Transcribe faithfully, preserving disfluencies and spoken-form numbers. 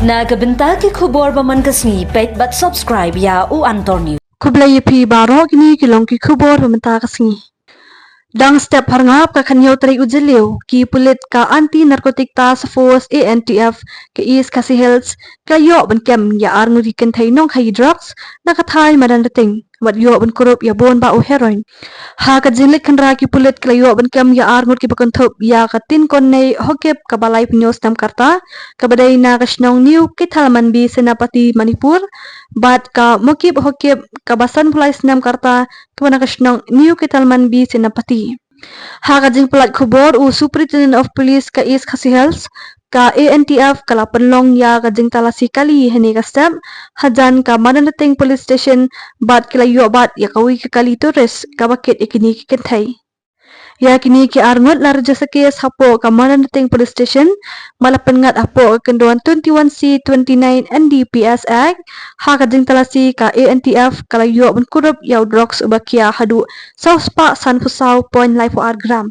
Na ka bynta ki khubor ba man ka sngi, peit bad subscribe ïa U Antor News. Khublei ïa phi baroh, kine ki long ki khubor ba mynta ka sngi. Dang step pharngap, ka khathynñiew tarik u Jylliew, ki pulit ka Anti Narcotic Task Force, A N T F, ka East Khasi Hills, ka la ïoh ban kem ïa arngut ki kynthei nongkhaïi drugs na ka thaiñ Madanrting, bad ïoh ban kurup ïa bun bah u heroin. Ha ka jingleit khynra, ki pulit ki la ïoh ban kem ïa arngut kiba kynthup ïa ka Tinkonei Hokip kaba laiphew hynñiew snem ka rta, kaba dei na ka shnong New Keithelmanbi, Senapati, Manipur, bad ka Mokip Hokip kaba sanphew lai snem ka rta, kaba na ka shnong New Keithelmanbi, Senapati. Ha ka jingpynlait khubor, u Superintendent of Police ka East Khasi Hills, ka A N T F ka la pynlong ïa ka jingtalasi kali hynne ka step hajan ka Madanrting Police Station, bad ki la ïoh bat ïa kawei ka kali tourist kaba kit ïa kine ki kynthei. Ïa kine ki arngut la register case hapoh ka Madanrting Police Station, bad la pynngat hapoh ka kyndon twenty-one C twenty-nine N D P S Act. Ha ka jingtalasi, ka A N T F ka la ïoh ban kurup ïa u drugs uba khia haduh saw spah sanphew saw point lai phew ar gram.